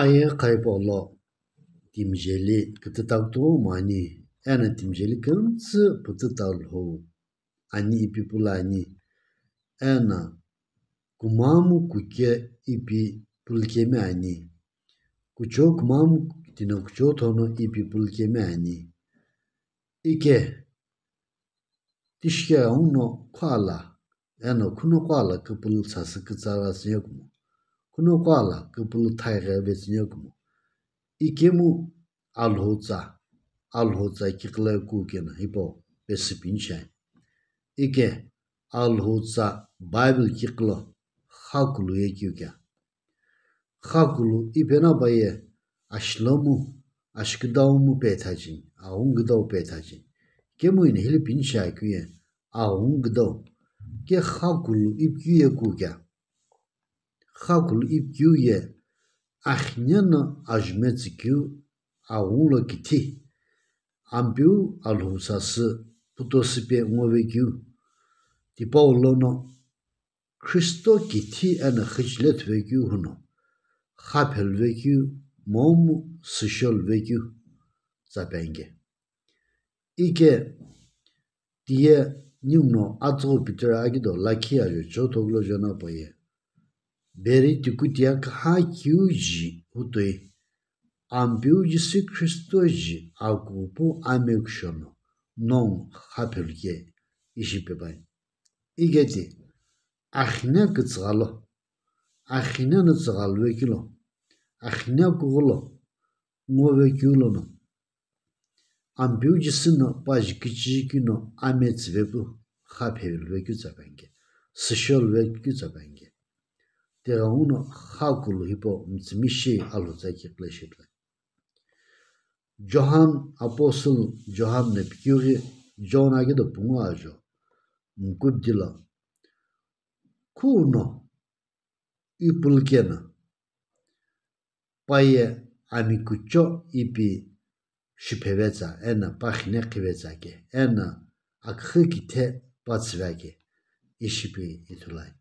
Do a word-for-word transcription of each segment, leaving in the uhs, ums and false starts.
Aye qhaipo lo timijeli kütüta kutomo ani, eno timijeli kümtsü pütüta lhou ani ipi pulu ani, eno kumamu kuke ipi pulu kemi ani, kuchou kumamu tino kuchou thono ipi pulu kemi ani. Ike tishike uno khuala, eno khuno khuala küpülü sasü kütsara sü yekumo, khuno khuala küpülü thaigheve sü yekumo. Ikemu Alhou tsa, Alhou tsa kiküla kukeno hipau pesü pinchai. Ike Alhou tsa Bible kikülo xakulu ye kiu kea. Xakulu ipeno paye ashilomu, ashiküdaumu pethajini, aghungudau pethajini. Kemu ino hili pinchai keu ye aghungudau. Ke xakulu ipi keu ye kukea. Xakulu ipi keu ye axine no ajumetsü keu, aghungu lo kithi, Ampeu Alhou sasü putosü pe ngove keu, tipau lono Khristo kithi eno xüchile thuvekeu huno, xapheluvekeu, momu süsholuve keu tsa pe ange. Ike tiye ninguno atsüghu Peter akido lakhi ajo chothoglo jona paye, beri tikutia küha keu ji hutoi, Ampeu Jisü Khristo ji akupu amekushono nongu xapheluke ishi pepai. Igeti axine kütsüghalo, axine no tsüghaluvekeulo, axine kughulo ngovekeulono, Ampeu Jisü no paji küchüji keu no ametsüve pu xapheluvekeu tsa pe ange, süsholuve keu tsa pe ange. Tighenguno xakulu hipau mütsümishei Alhou tsa kiküla shipu. Johan, Apostle Johan no pikeu ghi John akido pungu ajo mkubdi lo, khuno ipulu keno paye ami kucho ipi shiphevetsa eno paxine khivetsa ke eno aküxü kithe patsüve ke ishi pi ithulu ani.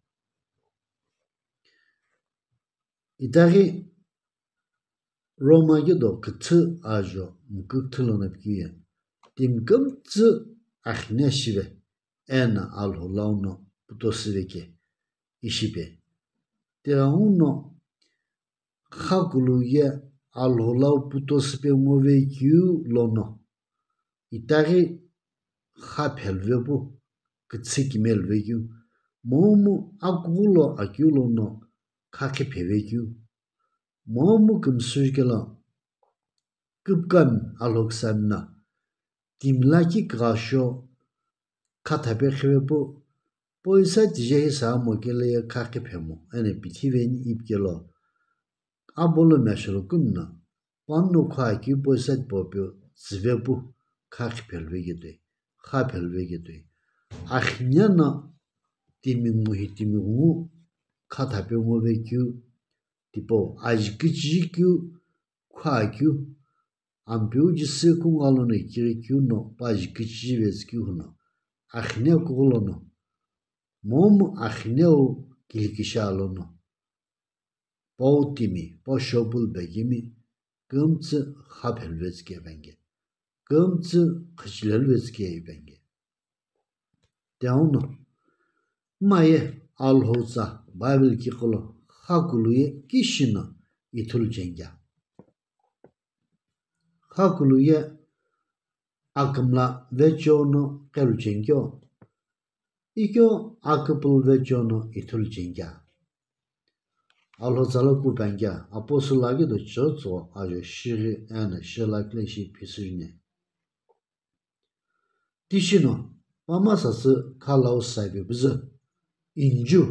Itaghi Roma kido küthü ajo mkükthü lono pikeu ye, timi kümtsü axine shive eno Alhou lau no putosüve ke ishi pe. Tighenguno xakulu ye Alhou lau putosü pe ngovekeu lono, itaghi xapheluve pu kütsü kimeluve keu, momu akughulo akeu lono khakhipheve keu, momu kümsüjukelo küpükami Alhou küsami no timi lakhi küghasho khathape khive pu, poisa tije hisa amo kele ye khakhiphemu eno pithiveni ipikelo abolo meshelo kümno, panno khuakeu poisa tipau peu tsüve pu khakhiphelu veketoi, khapheluveketoi. Axine no timi nguhi timi ngu khathape ngovekeu, tipau aji küchüji keu, khuakeu, Ampeu Jisü kungha lono ikighi keu no paji küchüji vetsü keu huno, axine kughulo no, momu axineu kilikisha lono, pau timi, pau shopulu pekemi, kümtsü xapheluvetsü ke venge, kümtsü xüchileluvetsü ke venge. Tighenguno, maye Alhou tsa Bible kikülo xakulu ye kishi no ithulu cheni kea. Xakulu ye akümla vecheo no qelu cheni keo, ikeo aküpülu vecheo no ithulu cheni kea. Alhou tsa lo kupe ani kea, Apostle akido chotsügho ajo shighi eno shilakile ishi phisüjuni. Tishino, pama sasü khalau saibe püzü, inju,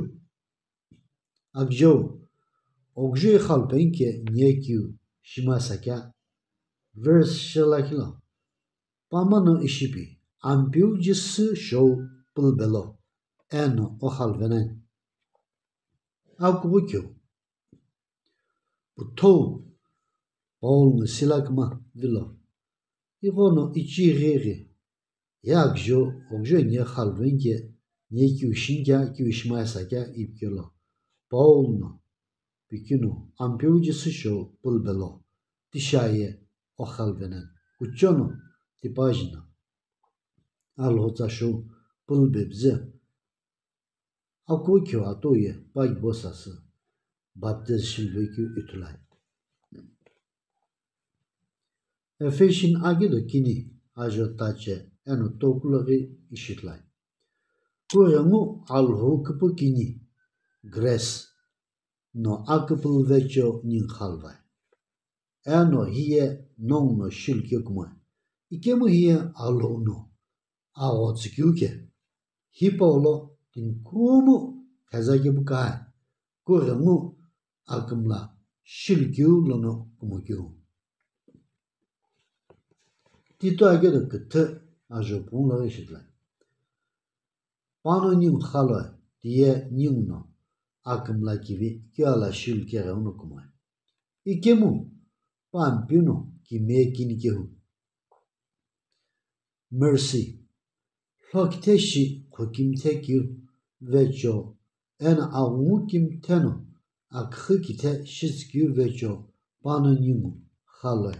akjou, okjoi khalu penike niekiu shima sakea, verse shilakilo, pama no ishi pi, Ampeu Jisü shou pulubelo, eno okhalu venani. Akughu keu, puthou Paul ngo Sila küma vilo, ighono ichighi ghi, ye akjou, okjoi nie khalu venike, niekiu shinikea, kiu shima sakea ipikelo, Paul no pikinu Ampeu Jisü shou pulubelo, tisha ye oxalvena, kuchono tipaji no Alhou tsa shou pulubepüzü, akukhiu ato ye pakibo sasü baptize shiluvekeu ithulu ani. Ephesian agido kini ajo tache eno tokuloghi ishi ithulu ani. Kughengu Alhou küpükini grace no aküpülü vecho ningu xaluvai. Eno hiye nongu no shiluke kumoi. Ikemu hiye Alhou no aghotsükeu ke. Hipau lo timi kumo kheza kepu kai, kughengu akümla shilukeu lono kumokeu. Tito agido küthü ajo punglo ishi ithulu ani. Pano ningu xaloi, tiye ningu no akümla kivi keu ala shiluke ghenguno kumoi. Ikemu pa Ampeu no kimiye kinikehu. Mercy. Lhokithe shi khokimthe keu vecho, eno aghungu kimthe no aküxü kithe shitsükeu vecho pano ningu xaloi.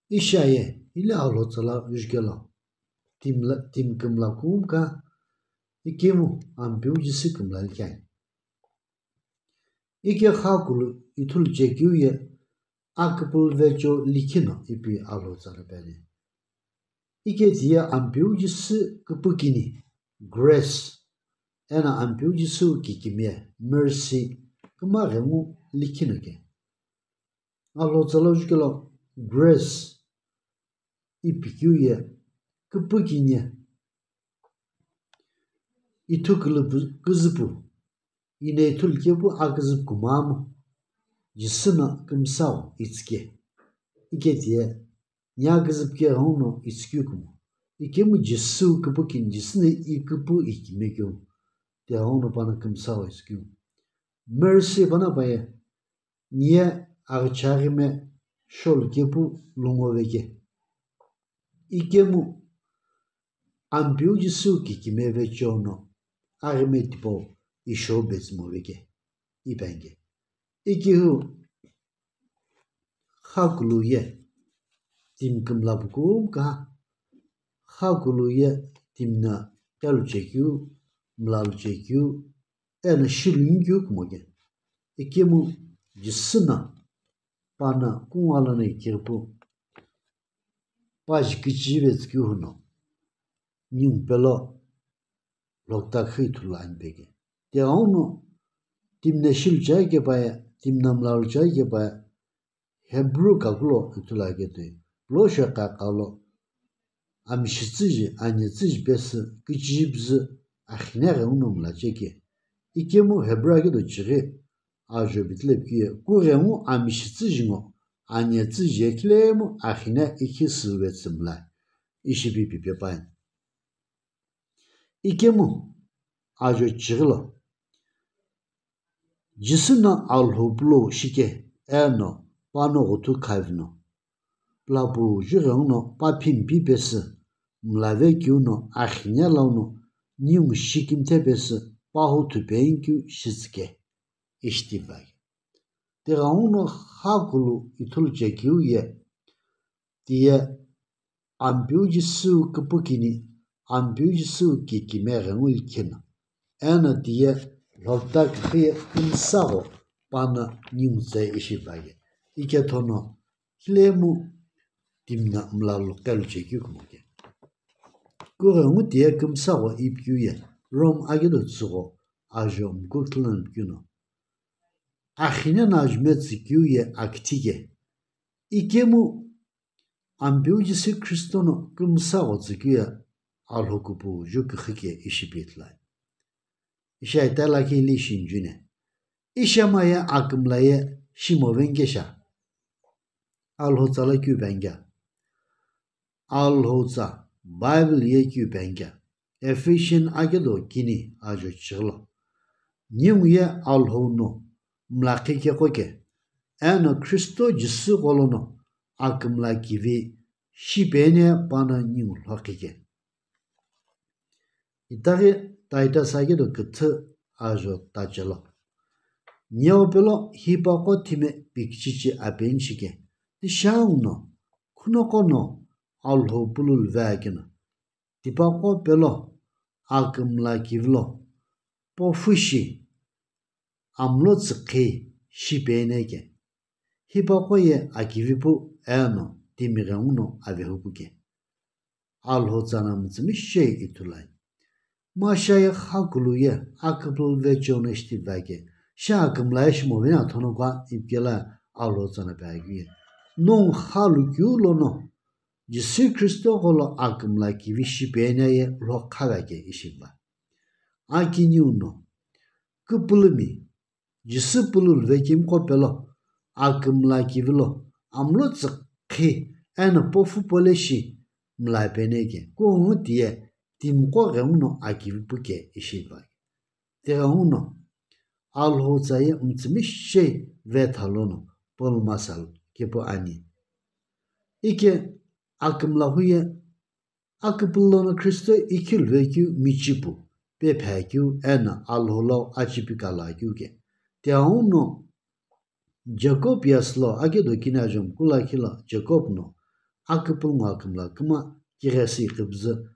Ishi aye, hile Alhou tsa la jukelo, timi la, timi kümla kumka, ikemu Ampeu Jisü kümla likhe ani. Ike xakulu ithulu chekeu ye aküpülü vecho likhi no ipi Alhou tsa la peni. Ike tiye Ampeu Jisü küpükini, grace, eno Ampeu Jisü kikimiye, mercy, küma ghengu likhi no ke. Alhou tsa lo jukelo grace ipi keu ye küpükini, ithukulu küzüpu, ine ithulu kepu aküzüpu kumamu, Jisü no kümsau itsüke. Ike tiye, ni aküzüpu ke ghenguno itsükeu kumo. Ikemu Jisü küpükini, Jisü no iküpü ikimiye keu, tighenguno pano kümsau itsükeu. Mercy pano paye, niye aghichaghi me sholu kepu lungo veke. Ikemu Ampeu Jisü kikimiye vecho no aghime tipau isho betsümo veke. Ipi ani ke. Ikehu xakulu ye timi kümla pukumka, xakulu ye timi no kelu chekeu, mlalu chekeu, eno shilu nikeu kumo ke. Ikemu Jisü no pano kungwa lono ikeghipu paji kichive tsükeu huno, ningu pelo lokta khui ithulu ani peke. Tighenguno timi no shilu chai kepaye, timi no mlalu chai kepaye, Hebrew kakulo ithulu aketoi, pulo shokha kalo, amishitsüji, anyetsüji pesü, kichijipüzü, axine ghenguno mlache ke. Ikemu Hebrew agido chighi ajo bitile pikeu ye, kughengu amishitsüji ngo, anyetsüji ye khilemu axine ikhi süvetsü mlai. Ishi pi pipe pai. Ikemu ajo chighi lo, Jisü no Alhou pulo shike, eno pano ghuthu khavino, pulapu jughenguno pa phimpi pesü, mlave keu no axine launo, ningu shikimthe pesü, pa huthu peni keu shitsüke. Ishi tipa ke. Tighenguno xakulu ithulu chekeu ye, tiye Ampeu Jisü küpükini, Ampeu Jisü kikimiye ghengu likhi no, eno tiye lokta kükhi ye kümsagho pano ningu tse ishi pa ke. Ike thono khilemu timi no mlalu kelu chekeu kumo ke. Kughengu tiye kümsagho ipi keu ye, Rome agido tsügho ajo mkukthulano pikeu no, axine no ajumetsü keu ye akithi ke. Ikemu Ampeu Jisü Kristo no kümsagho tsükeu ye Alhou kupuju kükhi ke ishi pi ithulu ani. Ishi aita lakhi li shinjune. Ishi ama ye akümla ye shimo veni kesha. Alhou tsa lo keu pi ani kea. Alhou tsa, Bible ye keu pi ani kea. Ephesian agido kini ajo chighi lo, ningu ye Alhou no mlakhi keqo ke, eno Kristo Jisü gholono akümla kivi shipeni pano ningu lhokhi ke. Itaghi Titus agido küthü ajo tache lo, Niau pelo hipaqo thime pikichichi apeni shike, tishanguno khunoqo no Alhou pululu veakeno, tipaqo pelo akümla kivilo pofushi amlo tsükhi shipeni ke, hipaqo ye akivipu eno timi ghenguno avehupu ke. Alhou tsana mütsümishei ithulu ani. Masha ye xakulu ye aküpülü vecheo no shitipüvake, shi akümla ye shimo veni athono kua ipikela Alhou tsana pe akeu ye. Nongu xalu keu lono, Jisü Khristo gholo akümla kivi shipeni ye lho khavake ishi va. Akiniu no, küpülümi, Jisü pululu vekimiqo pelo, akümla kivilo, amlo tsükhi, eno pofu pole shi mla peni ke, kungu tiye, timiqo ghenguno akivipu ke ishi va. Tighenguno, Alhou tsa ye mütsümishei vetha lono, pulü masal kipu ani. Ike akümla hu ye, aküpülü lono Khristo ikhilvekeu michipu, pephe akeu eno Alhou lau achipi kalo akeu ke. Tighenguno, Jacob yasü lo akedo kini ajom kula khilo Jacob no aküpülü ngo akümla küma kighesi iqhipüzü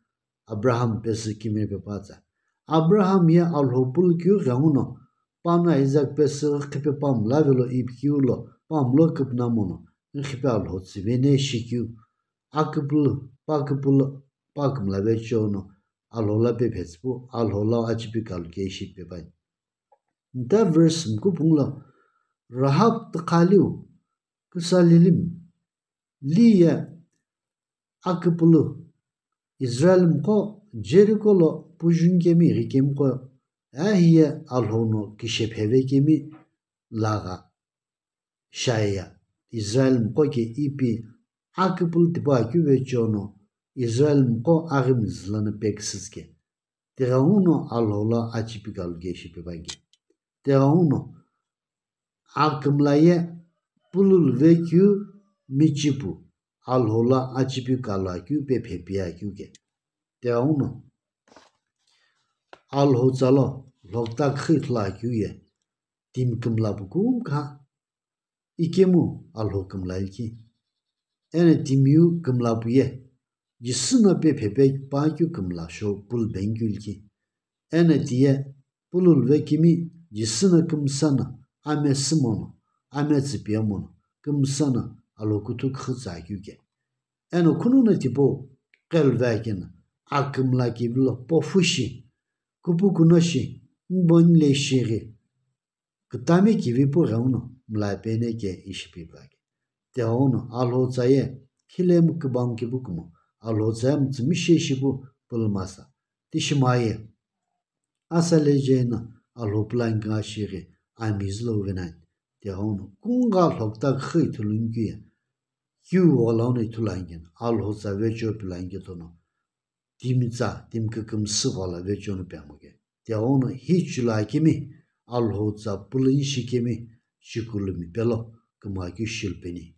Abraham pesü kime pepatsa. Abraham ye Alhou pulukeu ghenguno, pano Isaac pesü ghipe pamla velo ipikeu lo, pamlo küpüna mono, ghipe Alhou tsüveni shikeu, aküpülü, paküpülü, pakümla vecheo no, Alhou la pephetsüpu, Alhou lau achipi kalo ke ishi pepani. Nta verse mkupunglo, Rahab tükhaliu, küsalilim, li ye aküpülü, Israel mqo Jericho lo pujun kemi ghikemiqo, ahi ye Alhou no kishe pheve kemi lagha. Shaiya, Israel mqo ke ipi aküpülü tipau akeu vecheo no, Israel mqo aghimzü lono pekisüzü ke. Tighenguno Alhou la achipi kalo ke ishi pepani ke. Tighenguno, akümla ye pululu vekeu michipu, Alhou la achipi kalo akeu pephe pi akeu ke. Tighenguno, Alhou tsa lo lhokta khü ithulu akeu ye, timi kümla pu kumkha, ikemu Alhou kümla likhi. Eno timiu kümla pu ye, Jisü no pephe pe pa keu kümla sho pulü beni keu likhi. Eno tiye pululu vekemi Jisü no kümsü no, ame sü mono, ame tsüpie mono, kümsü no Alhou kuthu khü tsa akeu ke. Eno khunono tipau qelvekeno, akümla kivilo pofu shi, kupukuno shi, ngbonile shi ghi, kütami kivipu ghenguno mla peni ke ishi pepani ke. Tighenguno Alhou tsa ye khilemu kübam kipu kumo, Alhou tsa ye mütsümishei shipu pulü masa. Tishi maye, asale jeno Alhou plan kha shighi amizü lo venani. Tighenguno, kungha lhokta khü ithulu nikeu ye, kiu ghola no ithulu ani keno, Alhou tsa vecheo pilo ani ketono, timi tsa, timi kükümsü ghola vecheo no pe amo ke. Tighenguno hi chula akemi, Alhou tsa pulü ishi kemi, chikulumi pelo, küma keu shilu peni.